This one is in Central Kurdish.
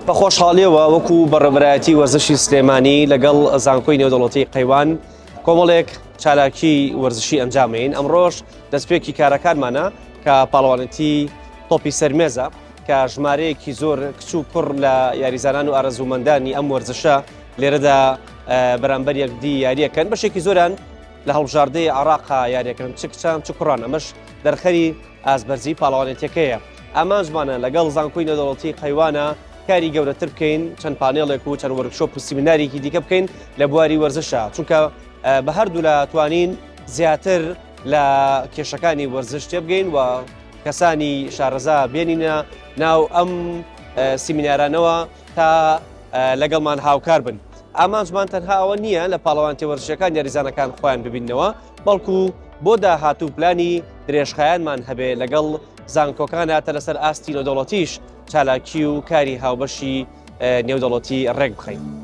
بە خۆشحاڵیەوە وەکو بەڕێوەبەرایەتی وەرزشی سلێمانی لەگەڵ زانکۆی نێودەوڵەتی قەیوان کۆمەڵێک چالاکی وەرزشی ئەنجامین ئەمڕۆژ دەستپێکی کارەکانمانە کە پاڵەوانێتی تۆپی سەرمێزە کە ژمارەیەکی زۆر کچ و کوڕ لە یاریزانان و ئارەزوومەندانی ئەم وەرزشە لێرەدا بەرامبەر یەکدی یاریەکەن بەشێکی زۆران لە هەڵبژاردەی عراقا یاریەکەن چ کچان چ کوڕان ئەمەش دەرخەری ئاستبەرزی پاڵەوانێتیەکەیە. ئامانجمانە لەگەڵ زانکۆی نێودەوڵەتی قەیوانە کاری گەورەتر بکەین، چەند پانێڵێک و چەند workshop و سیمینارێکی دیکە بکەین لە بواری وەرزشە، چونکە بە هەردوولا توانین زیاتر لە کێشەکانی وەرزش تێبگەین و کەسانی شارەزا بێنینە ناو ئەم سیمینارانەوە تا لەگەڵمان هاوکار بن. ئامانجمان تەنها ئەوە نییە لە پاڵەوانێتیە وەرزشیەکان یاریزانەکان خۆیان ببیننەوە، بەڵکو بۆ داهاتوو پلانی درێژخایەنمان هەبێ لەگەڵ زانکۆکانە تا لەسەر ئاستی نێودەوڵەتیش چالاکی و کاری هاوبەشی نێودەوڵەتی ڕێک بخەین.